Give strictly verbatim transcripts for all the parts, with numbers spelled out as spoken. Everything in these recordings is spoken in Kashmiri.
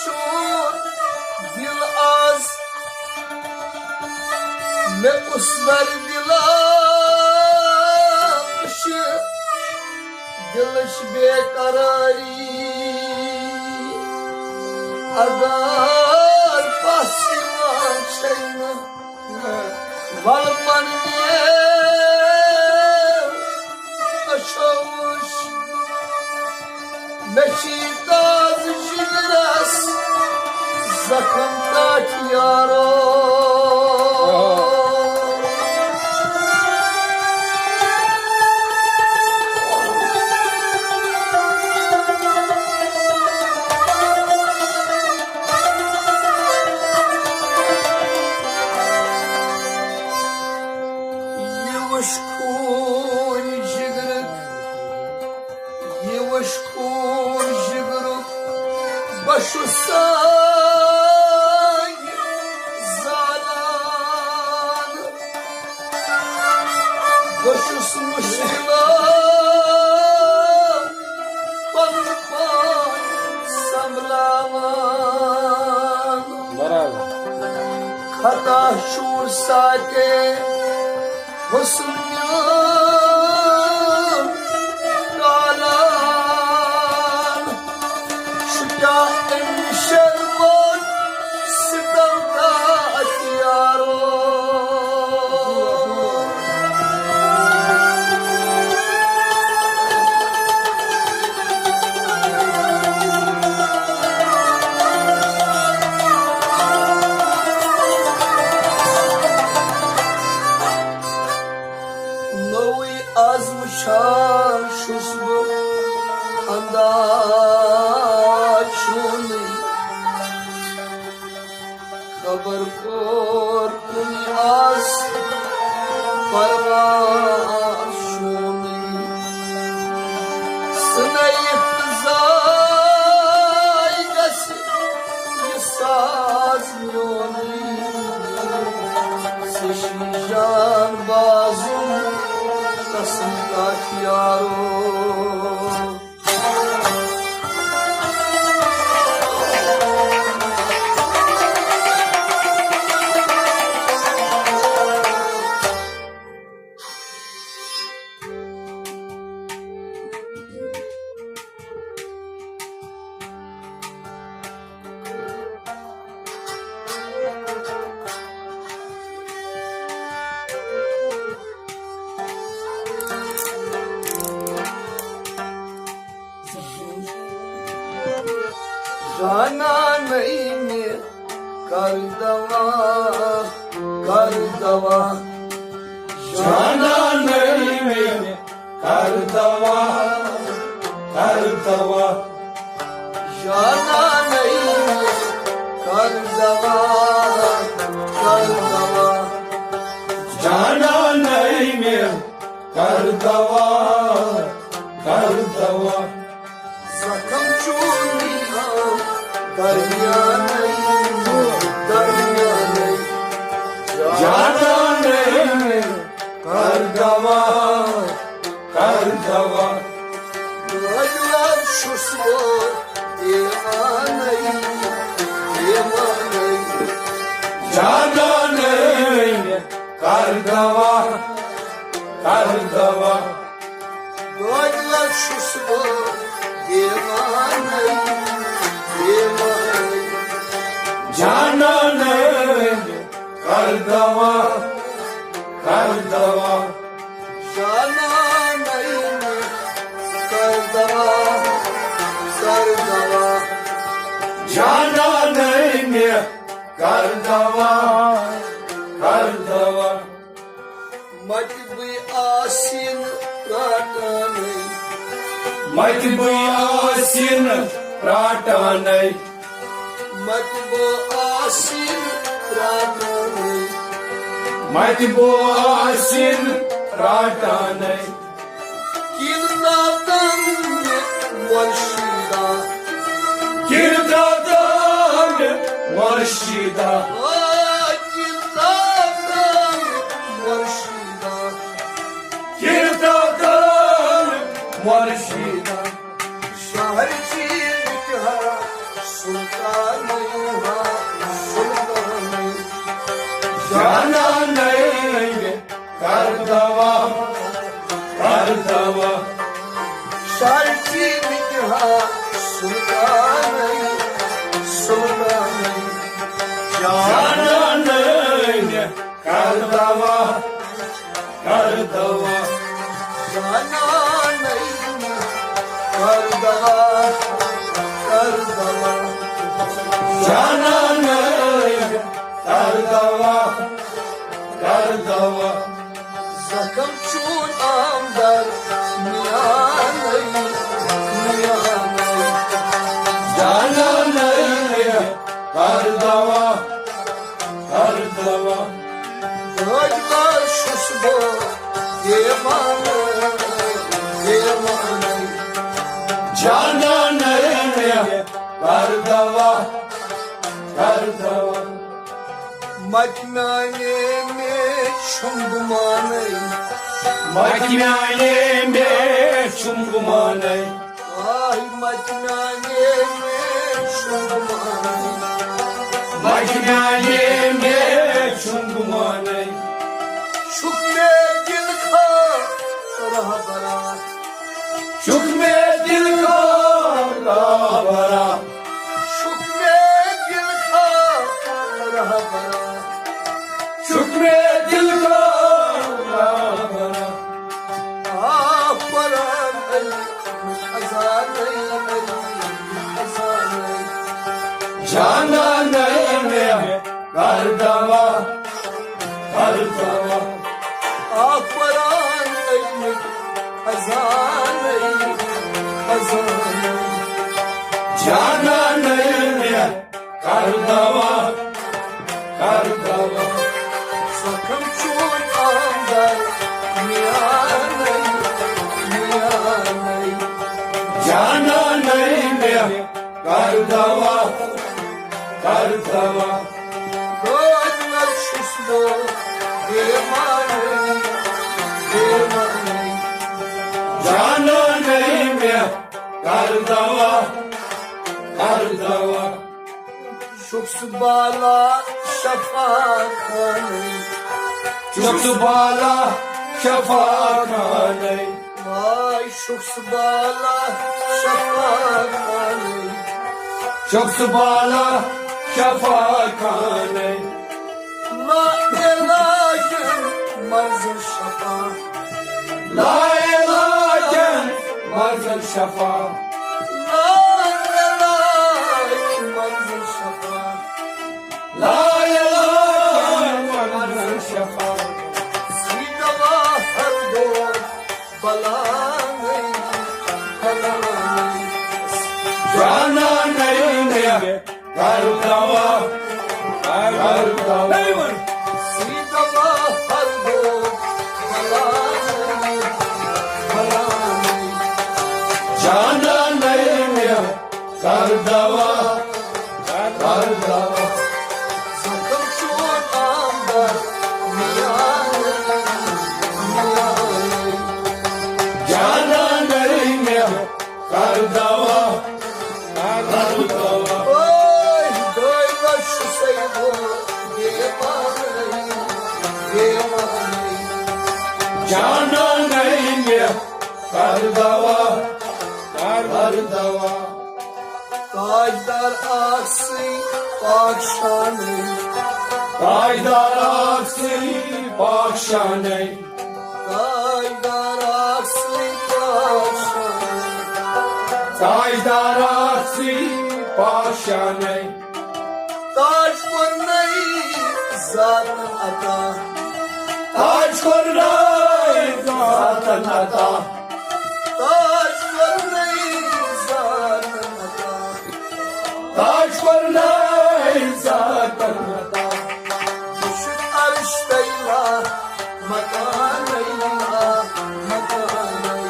چون دل آز مےٚ کُس در دِلا چھِ دلش بے قراری۔ اگر پس یِوان چھے نہٕ، ول پننیو أچھو وٕچھ، مےٚ چھی تازٕ جگرس زخم کاٹھ یارو۔ یہِ وٕچھ خوٗن جگرُک، یہِ وٕچھ خوٗن جگرُک، بہٕ چھُس سانہِ زالان۔ بہٕ چھُس مُشکِلو پَنُن پان سنبھلاوان۔ برابر۔ خطا چھُ ساتے حسن میون کالان، چھُ کیٛاہ أمۍ شرموت ستم کاٹھ یارو۔ نوٚوُے از وٕچھان چھُس بہٕ انداز چونُے، خبر کوٚر کُنہِ آس پرواز چونُے۔ سُنٲیِتھ زاے گژھِ یہِ ساز میونُے، سُہ چھُ جان بازُن قسم کاٹھ یارو۔ جانانَے مےٚ کر دوا، کر دوا۔ جانانَے مےٚ کر دوا، کر دوا۔ جانانَے مےٚ کر دوا، کر دوا۔ جانانَے مےٚ کر دوا، کر دوا۔ زخم چون میرا درمیانَے، درمیانَے۔ جانانَے مےٚ کر دوا، کر دوا۔ بٲگراو چھُس بہٕ دیوانَے، دیوانَے۔ جانانَے مےٚ کر دوا، کر دوا۔ بٲگراو چھُس بہٕ دیوانَے، دیوانَے۔ جانانَے مےٚ کر دوا، کر دوا۔ جانانَے مےٚ کر دوا، کر دوا۔ جانانَے مےٚ کر دوا، کر دوا۔ مَتہِ بٕے آسِن پرٛاٹانَے۔ مَتہِ بٕے آسِن پرٛاٹانَے۔ مَتہِ بہٕ آسِن پرٛاٹانَے۔ مَتہِ بہٕ آسِن پرٛاٹانَے۔ کِرداتَن مےٚ مُرشِدا۔ کِرداتَن مےٚ مُرشِدا۔ آ، کِرداتَن مُرشِدا۔ کِرداتَن مُرشِدا۔ شاہ چیٖز تہِ ہا سُلطانٕے ہا سُلطانٕے۔ جانانٕے کر دوا، کر دوا۔ شاعر چیٖز تہِ ہا سُلطانٕے سُلطانٕے۔ جانانٕے کر دوا، کر دوا۔ جانانٕے کر دوا، کر دوا۔ جانانٕے کر دوا، کر دوا۔ زخم چون آمدار میانٕے، میانٕے۔ جانانٕے کر دوا، کر دوا۔ دۄدمر چھُس بہٕ دیوانہٕ، دیوانہٕ۔ جانانٕے مےٚ کر دوا، کر دوا۔ متہِ میانے مےٚ چھُم گُمانٕے۔ متہِ میانے مےٚ چھُم گُمانٕے۔ آے متہِ میانے مےٚ چھُم گُمانٕے۔ متہِ میانے مےٚ چھُم گُمانٕے۔ چھُکھ مےٚ دِل خٲر رہبرا۔ چھُکھ مےٚ دِل خٲر رہبرا۔ چھُکھ مےٚ دِل خٲر رہبرا۔ چھُکھ مےٚ دِل خٲر رہبرا۔ آ قرآن علی خزانَے، علی خزانَے۔ جانانَے مےٚ کر دوا، کر دوا۔ آ قرآن علی خزانَے، خزانَے۔ جانانَے مےٚ کر دوا، کر دوا۔ زخم چون آمدار میانَے، میانَے۔ جانانَے مےٚ کر دوا، کر دوا۔ دۄدمر چھُس بہٕ دیوانَے، دیوانَے۔ جانانَے مےٚ کر دوا، کر دوا۔ چھُکھ ژٕ بالا شفا خانَے۔ چھُکھ ژٕ بالا شفا خانَے۔ واے چھُکھ ژٕ بالا شفا خانَے۔ چھُکھ ژٕ بالا شفا خانَے۔ لا علاجن مرضن شفا۔ لا علاجن مرضن شفا۔ لا علاجن مرضن شفا۔ لا علاجن مرضن شفا۔ ژٕے دوا ہر دود بلانَے، بلانَے۔ جانانَے مےٚ کر دوا، کر دوا۔ ژٕے دوا ہر دود بلانَے، بلانَے۔ جانانَے مےٚ کر دوا، کر دوا۔ زخم چون آمدار میانَے، میانَے۔ جانانَے مےٚ کر دوا، کر دوا۔ اوے دۄدمر چھُسَے بہٕ دیوانَے، دیوانَے۔ جانانَے مےٚ کر دوا، کر دوا۔ تاجدار آکھ ژٕے پاک شانَے۔ تاجدار آکھ ژٕے پاک شانَے۔ تاجدار آکھ ژٕے پاک شانَے۔ تاجدار آکھ ژٕے پاک شانَے۔ تاج کوٚرنَے ذاتن عطا۔ تاج کوٚرنَے ذاتن عطا۔ تاج کوٚرنَے ذاتن عطا۔ تاج کوٚرنَے ذاتن عطا۔ بہٕ چھُس عرش تَے لا مکانَے، لا مکانَے۔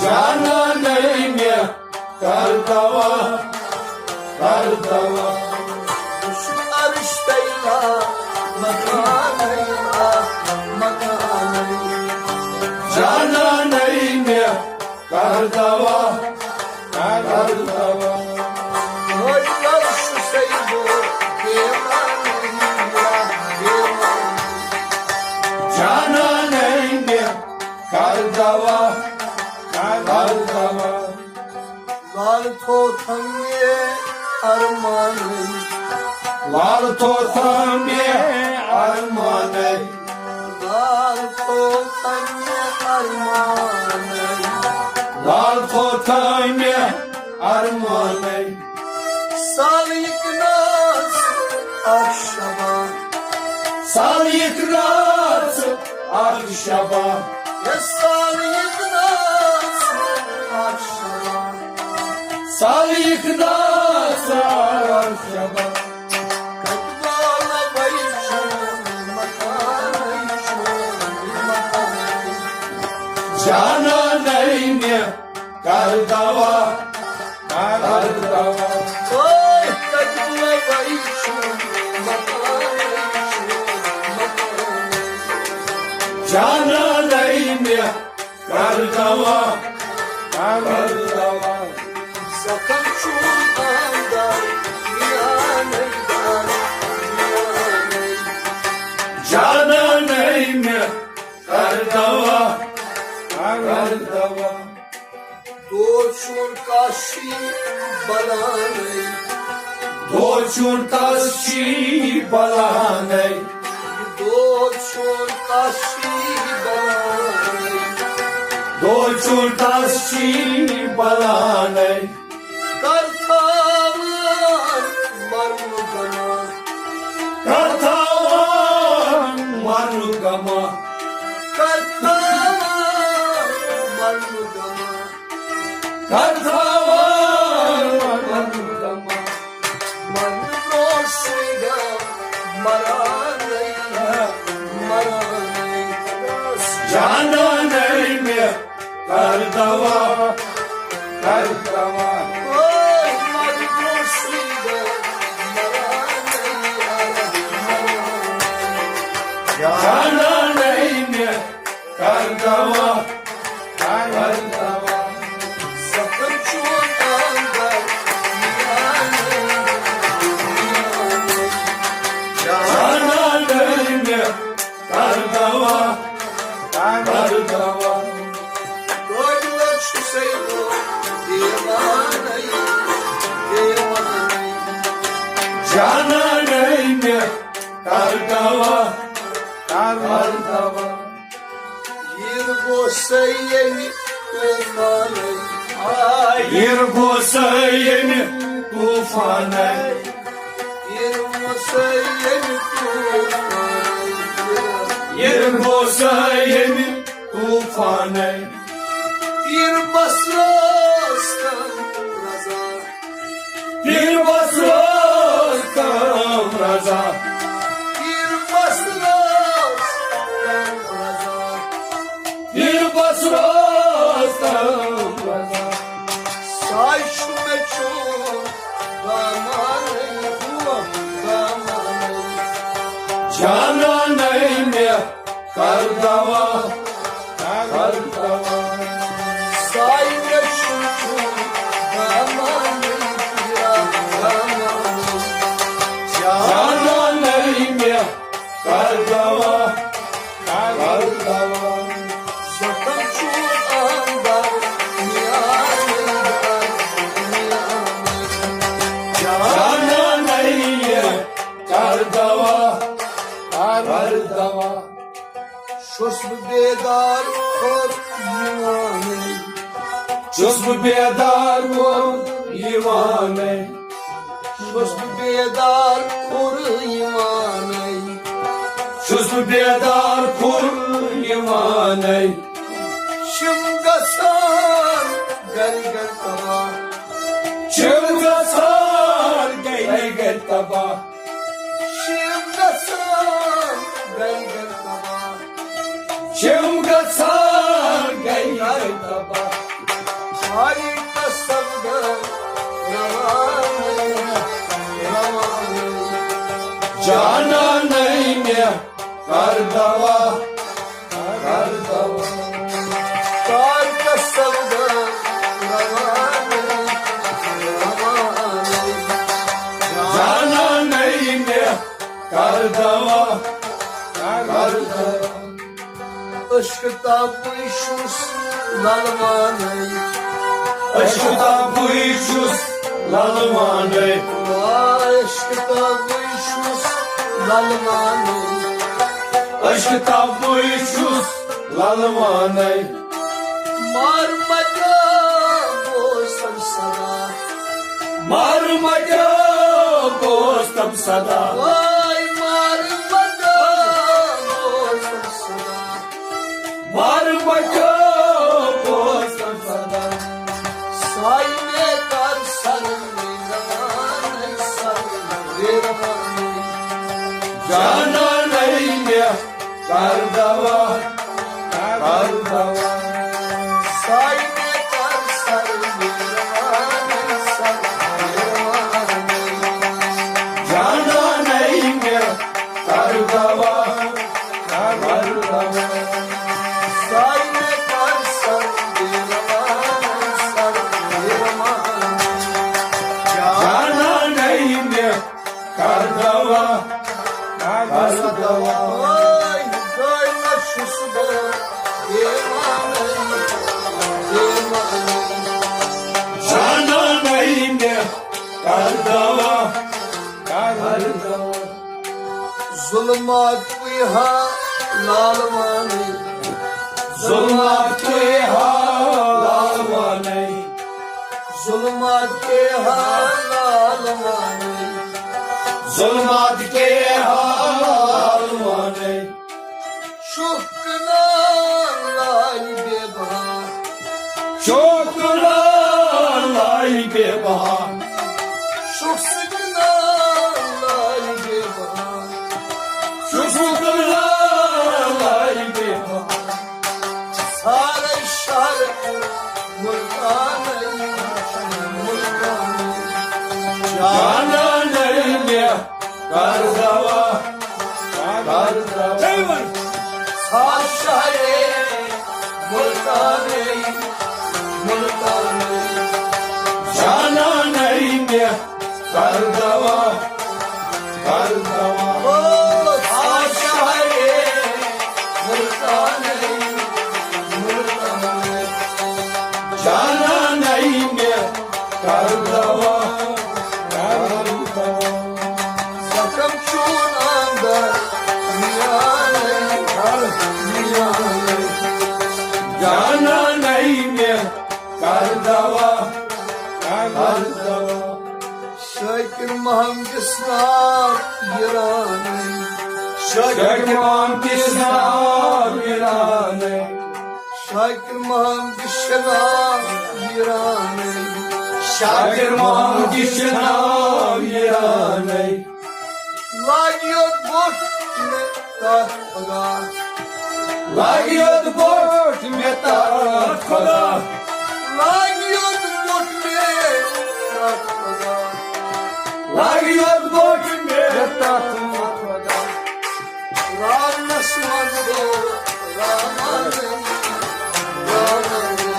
جانانَے مےٚ کر دوا، کر دوا۔ بہٕ چھُس عرش تَے لا مکانَے، لا مکانَے۔ جانانَے مےٚ کر دوا، کر کر دوا۔ وٲتۍ لَل چھُ سیدو دیوانَے، دیوانَے۔ جانانَے مےٚ کر دوا، کر دوا۔ لال تھوتھم یہ ارمانَے۔ لال تھوتھم یہ ارمانَے۔ لال تھوتھم یہ ارمانَے۔ لال تھوتھم یہ ارمانَے۔ سالیک ناز اکھ شبا۔ سالیک ناز اکھ شبا۔ یہ سالیک ناز اکھ شبا۔ سالیک ناز اکھ شبا۔ کتبہ لبے چون مکانَے، چون مکانَے۔ جانانَے مےٚ کر دوا، کر دوا۔ اوے کتبہ لبے چون مکانَے، چون مکانَے۔ جانانَے مےٚ کر دوا، کر دوا۔ زخم چون اندر میانَے، میانَے۔ جانانَے مےٚ کر دوا، کر دوا۔ دود چون کاشی بلانَے۔ دود چون کاشی بلانَے۔ دود چون کاشی بلانَے۔ دود چون کاشی بلانَے۔ کر تھاوان مرنُک غما۔ کر تھاوان مرنُک غما۔ کر تھاوان مرنُک غما۔ کر تھاوان مرنُک غما۔ مرنہٕ برونٛٹھ سُے غم مرانَے، مرانَے۔ جانانَے مےٚ کر دوا، کر دوا۔ اوے مرنہٕ برونٛٹھ سُے غم مرانَے، مرانَے۔ جانانَے مےٚ کر دوا، کر دوا۔ زخم چون اندر میانَے، میانَے۔ جانانَے مےٚ کر دوا، کر دوا۔ کٲجلَس چھُ سیدو دیوانَے، دیوانَے۔ جانانَے مےٚ کر دوا، کر دوا۔ یِر گوٚو سا ییٚمہِ طوٗفانَے۔ آ، یِر گوٚو سا ییٚمہِ طوٗفانَے۔ یِر گوٚو سا ییٚمہِ طوٗفانَے۔ یِر گوٚو سا ییٚمہِ طوٗفانَے۔ یِر بس روز کم رضا۔ یِر بس روز کم رضا۔ یِر بس روز کم رضا۔ یِر بس روز کم رضا۔ ساے چھُ مےٚ چون دامانَے، دامانَے۔ جانانَے مےٚ کر دوا، کر دوا۔ ساے مےٚ چھُ چون دامانَے، دامانَے۔ جانانَے مےٚ کر دوا، کر دوا۔ زخم چون اندر میانَے، میانَے۔ جانانَے مےٚ کر دوا، کر دوا۔ چھُس بہٕ بیدار کھوٚر یِوانَے۔ چھُس بہٕ بیدار کھوٚر یِوانَے۔ چھُس بہٕ بیدار کھوٚر یِوانَے۔ چھُس بہٕ بیدار کھوٚر یِوانَے۔ چھِم گژھان گرِ گرِ تباہ۔ چھِم گژھان گرِ گرِ تباہ۔ چھِم گژھان گرِ گرِ تباہ۔ چھِم گژھان گرِ گرِ تباہ۔ ہاے تصور روانٕے، روانٕے۔ جانانٕے مےٚ کر دوا، کر دوا۔ کر تصور روانٕے، دوا، کر دوا۔ عشق تابٕے چھُس للوانَے۔ عشق تابٕے چھُس للوانَے۔ عشق تابٕے چھُس للوانَے۔ عشق تابٕے چھُس للوانَے۔ مار متیو بوزتم صدا۔ مار متیو بوزتم صدا۔ وای مار متیو بوزتم صدا۔ مار متیو بوزتم صدا۔ ساے مےٚ کر سر ویروانَے، سر ویروانَے۔ جانانَے مےٚ کر دوا، کر دوا۔ ساے مےٚ کر سر ویروانَے، سر ویروانَے۔ جانانَے مےٚ کر دوا، کر دوا۔ ساے مےٚ کر سر ویروانَے، سر ویروانَے۔ جانانَے مےٚ کر دوا، کر دوا۔ وای، خۄدایہ چھُس بہٕ دیوانَے، دیوانَے۔ جانانَے مےٚ کر دوا، کر دوا۔ ظلمات پُے ہا لالوانَے۔ ظلمات پُے ہا لالوانَے۔ ظلمات کے ہا لالوانَے۔ ظلمات کے ہا لالوانَے۔ شوخ کنان لالہِ بے بہا۔ شوخ کنان لالہِ بے بہا۔ شوخ کنان لالہِ بے بہا۔ شوخ کنان لالہِ بے بہا۔ سارے شہر ملتانَے، ملتانَے۔ جانانَے مےٚ کر دوا، کر دوا۔ سارے شہر ملتانَے، ملتانَے۔ جانانَے مےٚ کر دوا، کر دوا۔ او، آ شہرِ ملتانَے، ملتانَے۔ جانانَے مےٚ کر دوا، کر دوا۔ زخم چون اندر میانَے، میانَے۔ جانانَے مےٚ کر دوا، کر دوا۔ شاکر محمد کِس ناو یرانَے۔ شاکر محمد کِس ناو یرانَے۔ شاکر محمد کِس ناو یرانَے۔ شاکر محمد کِس ناو یرانَے۔ لاگہِ یوت بوٚٹھ مےٚ تَتھ خۄدا۔ لاگہِ یوت بوٚٹھ مےٚ تَتھ خۄدا۔ لاگہِ یوت بوٚٹھ مےٚ تَتھ خۄدا۔ لاگہِ یوت بوٚٹھ مےٚ تَتھ خۄدا۔ راونَس منٛز گوٚو راوانَے، راوانَے۔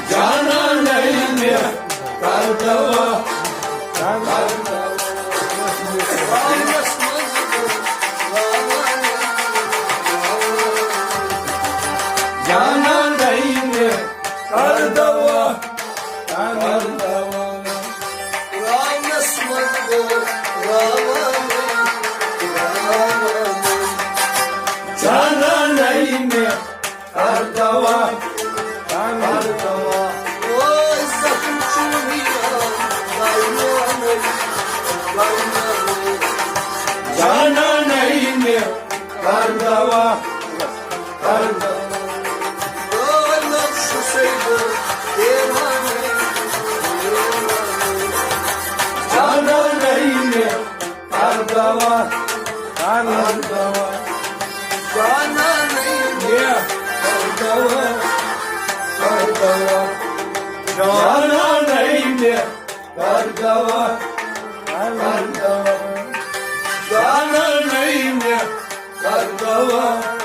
جانانَے مےٚ کر دوا، کر دوا۔ جانانَے مےٚ کر دوا، کر دوا۔ جانانَے مےٚ کر دوا، کر دوا۔ او زخم چونی آو، جانانَے مےٚ کر دوا، کر دوا۔ او لفظ سے دیوانَے، جانانَے مےٚ کر دوا، کر دوا۔ جانانَے مےٚ کر دوا، کر دوا۔ جانانَے مےٚ کر دوا، کر دوا۔ جانانَے مےٚ کر دوا۔